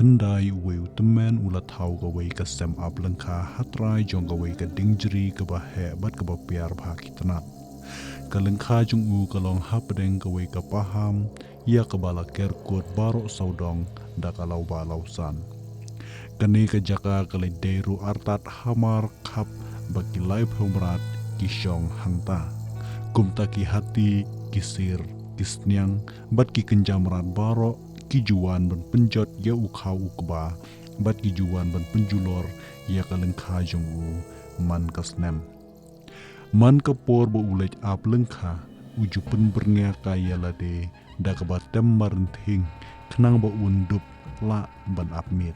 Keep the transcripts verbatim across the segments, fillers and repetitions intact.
Hyndai uwei u tymmen u la thaw kawei ka sem ap lyngkha ha trai jong kawei ka dieng jri kaba heh bad kaba piar bha ki tnat. Ka lyngkha jong u ka long hapdeng kawei ka paham ïa kaba la ker kut baroh sawdong da ka lawbah lawsan. Kane ka jaka ka la dei ruh artat hamar khap ba ki laiphew mrad ki shong hangta. Kumta ki hati, ki sir, ki sniang bad ki kynja mrad baroh ki ju wan ban pynjot ïa u khaw u kba bad ki ju wan ban pynjulor ïa ka lyngkha jong u man ka snem. Man ka por ba u leit ap lyngkha, u ju pynbyrngia kai ïa lade da kaba tem marynthing khnang ba un dup lah ban ap miet.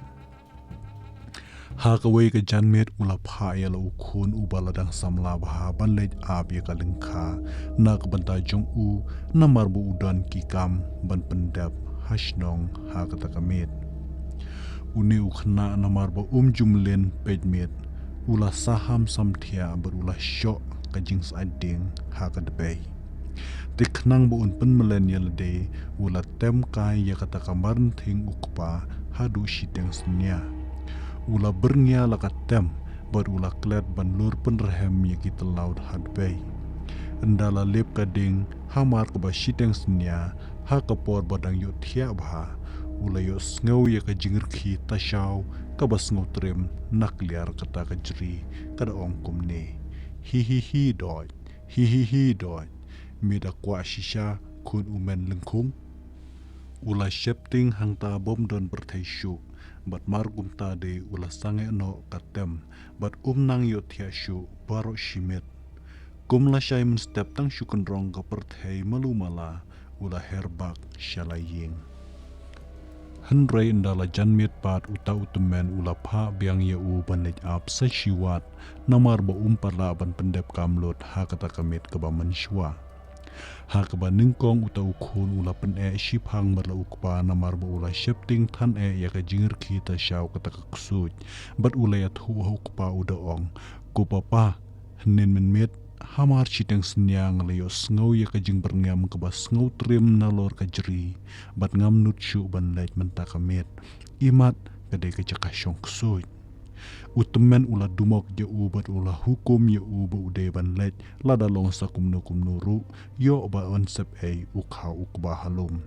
Ha kawei ka janmiet u la phah ïa la u khun uba la dang samla bha ban leit ap ïa ka lyngkha na ka bynta jong u, namar ba u don ki kam ban pyndep ha shnong ha kata ka miet. Une u khynnah namar ba um ju mlien peit miet, u la saham samthiah bad u la shoh ka jingsaid dieng ha ka dbei. Te khnang ba un pynmlien ïa lade, u la tem kai ïa kata ka marynthing u kpa haduh shiteng synñia. U la byrngia la ka tem bad u la klet ban lur pynrhem ïa ki tlaw ha dbei. Ynda la lip ka dieng hamar kaba shiteng synñia, ha ka por ba dang ïohthiah bha, u la ïohsngew ïa ka jingrkhie tashaw kaba sngewtriem na kliar kata ka jri, ka da ong kumne: "Hi hi hi doit, hi hi hi doit. Me da kwah shisha khun u men lyngkhung?" U la sheptieng hangta bym don pyrthei shuh, bad mar kumta de u la sangeh noh ka tem, bad um nang ïohthiah shuh baroh shi miet. Kum lashai mynstep tang shu kynrong ka pyrthei malu mala, u la her bak sha la ïing. Hynrei ynda la janmiet pat, uta u tymmen u la phah biang ïa u ban leit ap sa shi wat, namar ba um pat lah ban pyndep kam lut ha kata ka miet kaba mynshuwa. Ha kaba nyngkong uta u khun u la pyneh shiphang bad la u kpa namar ba u la sheptieng than eh ïa ka jingrkhie tashaw kata ka ksuid, bad u la ïathuh ha u kpa u da ong: "Ko papa, hynnin mynmiet, hamar shiteng synñia nga la ïohsngew ïa ka jingbyrngem kaba sngewtriem nalor ka jri, bad ngam nud shuh ban leit mynta ka miet. Imat ka dei ka jaka shong ksuid." U tymmen u la dumok ïa u bad u la hukum ïa u ba u dei ban leit, lada long sa kumno kumno ruh, ïoh ba un sep ei u khaw u kba ha lum.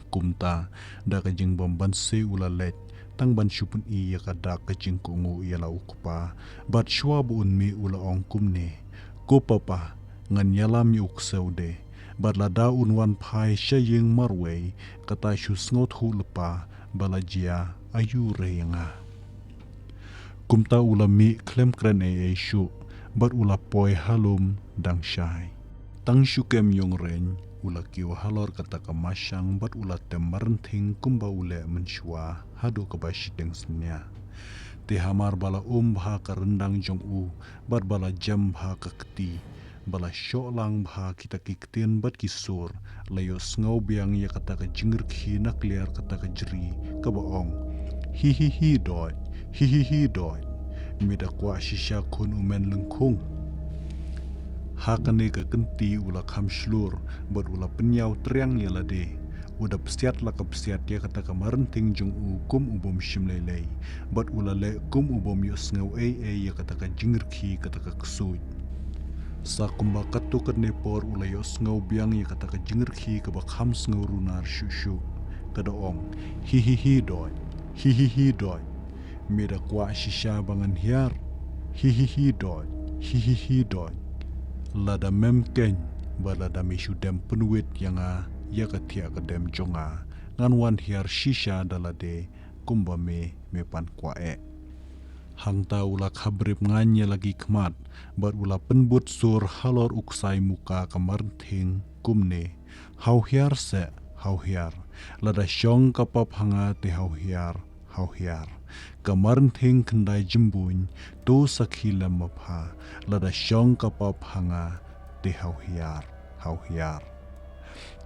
Kumta, da ka jingbym banse u la leit, tang ban shu pyni ïa ka dak ka jingkohnguh ïa la u kpa, bad shuwa ba un mih u la ong kumne: "Ko papa, ngan ïalam ïa u ksew de, bad lada un wan phai sha ïing marwei, kata shu sngewthuh lypa ba la jia aiu re ïa nga." Kumta u la mih khlem kren ei ei shuh, bad u la poi ha lum dang shai. Tang shu kem ïongreiñ, u la kiew halor kata ka mashang bad u la tem marynthing kumba u leh mynshuwa haduh kaba shiteng synñia. Te hamar ba la um bha ka ryndang jong u, bad ba la jem bha ka kti, ba la shoh lang bha kita ki ktien bad ki sur, la ïohsngew biang ïa kata ka jingrkhie na kliar kata ka jri, kaba ong: "Hi hi hi doit, hi hi hi doit. Me da kwah shisha khun u men lyngkhung?" Ha kane ka kynti u la kham shlur, bad u la pynïaw triang ïa lade. U da psiat la ka psiat ïa kata ka marynthing jong u kum u bym shim lei lei, bad u la leh kum u bym ïohsngew ei ei ïa kata ka jingrkhie kata ka ksuid. Sa kumba katto katne por u la ïohsngew biang ïa kata ka jingrkhie kaba kham sngew runar shuh shuh, ka da ong: "Hi hi hi doit, hi hi hi doit. Me da kwah shisha ba ngan hiar? Hi hi hi doit, hi hi hi doit. Lada mem keiñ, bad lada me shu dem pynwit ïa nga ïa ka thiah ka dem jong nga, ngan wan hiar shisha da lade kumba me me pan kwah eh." Hangta u la khabrip ngaiñ ïa la ki khmat, bad u la pynbud sur halor u ksai muka ka marynthing kumne: "Haw hiar seh, haw hiar. Lada shong ka pap ha nga te haw hiar, haw hiar. Ka marynthing khyndai jymbuiñ, to sakhi lem ma pha. Lada shong ka pap ha nga te haw hiar, haw hiar."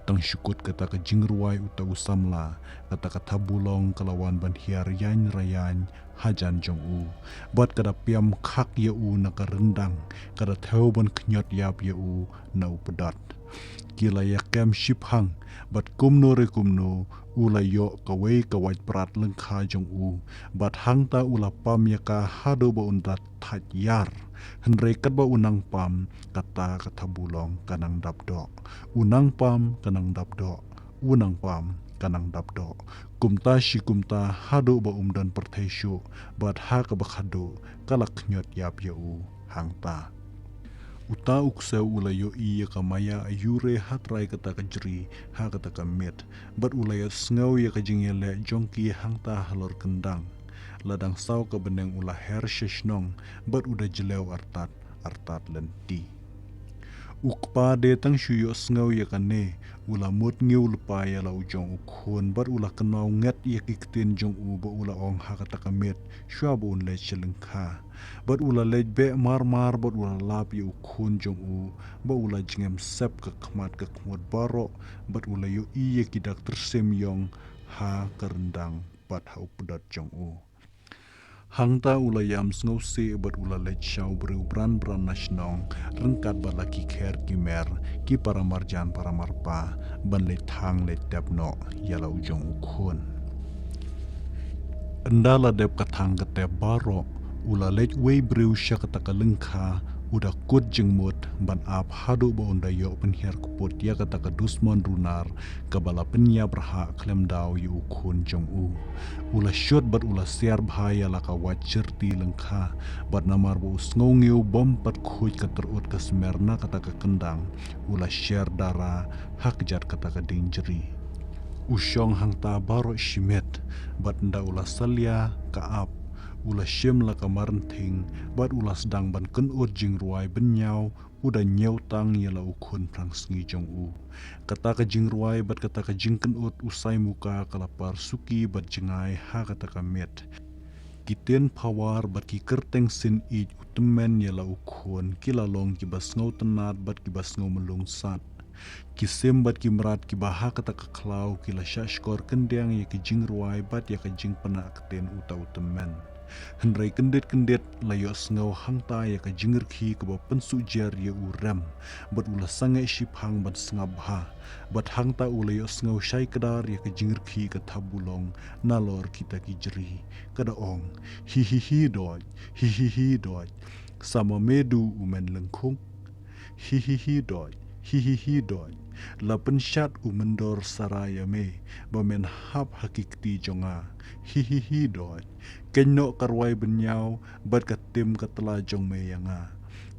Tang shu kut kata ka jingrwai uta u samla, kata ka thabulong ka la wan ban hiar ïañ ra ïañ hajan jong u. Bad ka da piam khak ïa u na ka ryndang, ka da thew ban khñiot ïap ïa u na u pdot. Ki la ïakem shiphang, bad kumno re kumno, U la ïoh kawei ka wait brat lyngkha jong u, bad hangta u la pam ïa ka haduh ba un da thait ïar. Hynrei katba u nang pam, kata ka thabulong ka nang dap doh. U nang pam, ka nang dap doh. U nang pam, ka nang dap doh. Kumta shi kumta haduh ba um don pyrthei shuh, bad ha kaba khadduh, ka la khñiot ïap ïa u hangta. Uta u ksew u la ïohi ïa ka maïa aiu re ha trai kata ka jri, ha kata ka miet. Bad u la ïohsngew ïa ka jingïaleh jong ki hangta halor kyndang. La dang saw ka bneng u la her sha shnong, bad u da jlew artat, artat lynti. U kpa de tang shu ïohsngew ïa kane, u la mut ngiew lypa ïa la u jong u khun, bad u la kynmaw nget ïa ki ktien jong u ba u la ong ha kata ka miet, shuwa ba un leit sha lyngkha. Bad u la leit beh mar mar, bad u la lap ïa u khun jong u, ba u la jngem sep ka khmat ka khmut baroh, bad u la ïohi ïa ki dak tyrsim ïong ha ka ryndang bad ha u pdot jong u. Hangta u la ïam sngewsih bad u la leit sha u briew bran bran na shnong, ryngkat bad la ki kher ki mer, ki para marjan para marpa, ban leit thang leit tep noh ïa la u jong u khun. Ynda la dep ka thang ka tep baroh, u la leit wei briew sha kata ka lyngkha, u da kut jingmut ban ap haduh ba un da ïoh pynhiar kput ïa kata ka dusmon runar, kaba la pynïap rhah khlem daw ïa u khun jong u. U la shut bad u la siar bha ïa la ka wait shyrti lyngkha, bad namar ba u sngew ngiew bym pat khuid ka tyrut ka smer na kata ka kyndang, u la sher dara ha kjat kata ka dieng jri. U shong hangta baroh shi miet, bad ynda u la salia ka ap, u la shim la ka marynthing, bad u la sdang ban kynnoh jingrwai bynñiaw, u da ñiew tang ïa la u khun phrang sngi jong u. Kata ka jingrwai bad kata ka jingkynnoh u Saimuka ka la par suki bad jngai ha kata ka miet. Ki tien phawar bad ki kyrteng sin ïeit u tymmen ïa la u khun ki la long kiba sngewtynnat bad kiba sngewmlung sat. Ki sim bad ki mrad kiba ha kata ka khlaw ki la shah shkor kyndiang ïa ki jingrwai bad ïa ka jingpynah ktien uta u tymmen. Hynrei kyndit kyndit la ïohsngew hangta ïa ka jingrkhie kaba pynsuhjer ïa u rem, bad u la sangeh shiphang ban sngap bha, bad hangta u la ïohsngew shai kdar ïa ka jingrkhie ka thabulong nalor kita ki jri, ka da ong, "Hi hi hi doit, hi hi hi doit, sa ma me du u men lyngkhung." Hi hi hi doit, hi hi hi doit. La pynshad u myndor sara ïa me, ba men hap ha ki kti jong nga. Hi hi hi doit. Kynnoh ka rwai bynñiaw, bad ka tim ka tla jong me ïa nga.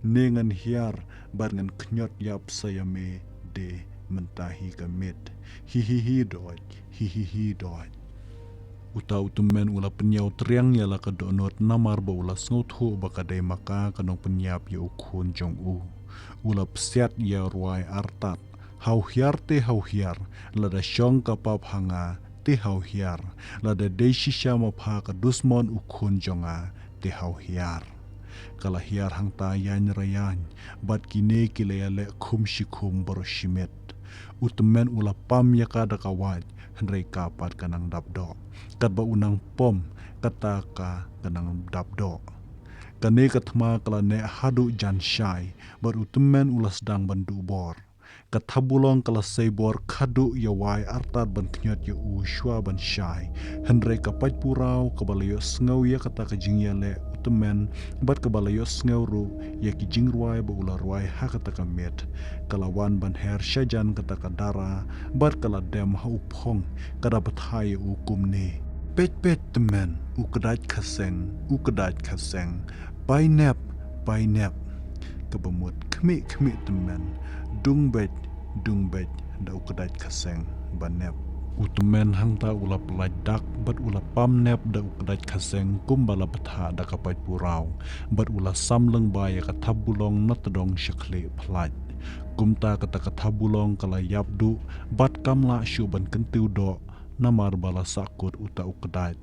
Ne ngan hiar, bad ngan khñiot ïap sa ïa me, de mynta hi ka miet. Hi hi hi doit, hi hi hi doit. Uta u tymmen u la pynñiaw triang ïa la ka dohnud namar ba u la sngewthuh ba ka dei ma ka ka nongpynïap ïa u khun jong u. U la psiat ïa rwai artat. Haw hiar te haw hiar, lada shong ka pap ha nga, te haw hiar, lada dei shisha ma pha ka dusmon u khun jong nga, te haw hiar. Ka la hiar hangta ïañ ra ïañ, bad kine ki la ïaleh khum shi khum baroh shi miet. U tymmen u la pam ïa ka da ka wait, hynrei ka pat ka nang dap doh. Katba u nang pom, kata ka ka nang dap doh. Kane ka thma ka la neh haduh jan shai, bad u tymmen u la sdang ban duh bor. Ka thabulong ka la sei bor khadduh ïa wai artat ban khñiot ïa u shuwa ban shai. Hynrei ka paidpuraw kaba la ïohsngew ïa kata ka jingïaleh u tymmen, bad kaba la ïohsngew ruh ïa ki jingrwai ba u la rwai ha kata ka miet, ka la wan ban her shajan kata ka dara, bad ka la dem ha u phong, ka da bthah ïa u kumne, "Peit peit tymmen, u kdait khaseng, u kdait khaseng, pai nep, pai nep." Kaba mut khmih khmih tymmen, dung beit, dung beit da u kdait khaseng ba nep. U tymmen hangta u la pyllait dak bad u la pam nep da u kdait khaseng kumba la bthah da ka paidpuraw, bad u la sam lyngba ïa ka thabulong na tdong sha khlieh pyllait. Kumta kata ka thabulong ka la ïap duh, bad kam lah shuh ban kyntiew doh, namar ba la sahkut uta u kdait,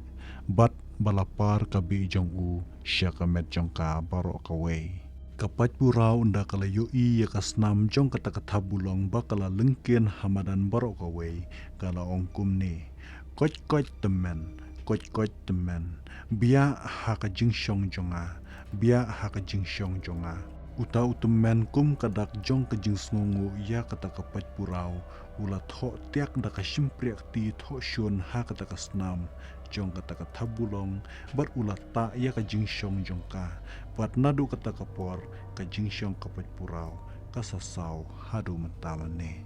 bad ba la par ka bih jong u sha ka met jong ka baroh kawei. Ka paidpuraw ynda ka la ïohi ïa ka snam jong kata ka thabulong ba ka la lyngkien ha madan baroh kawei, ka la ong kumne, "Koit koit tymmen, koit koit tymmen, biah ha ka jingshong jong nga, biah ha ka jingshong jong nga." Uta u tymmen kum ka dak jong ka jingsngewnguh ïa kata ka paidbah u la thoh tiak da ka shympriahkti thoh shun ha kata ka snam jong kata ka thapbulong, bad u la tah ïa ka jingshong jong ka, bad naduh kata ka por ka jingshong ka paidbah ka sasaw haduh mynta lane.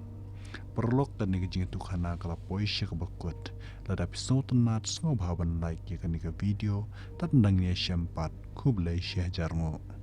Paralok, kane ka jingïathuhkhana ka la poi sha kaba kut. Lada phi sngewtynnat, sngewbha ban like ïa kane ka video. Tad nang ïa shem pat, khublei shihajar nguh.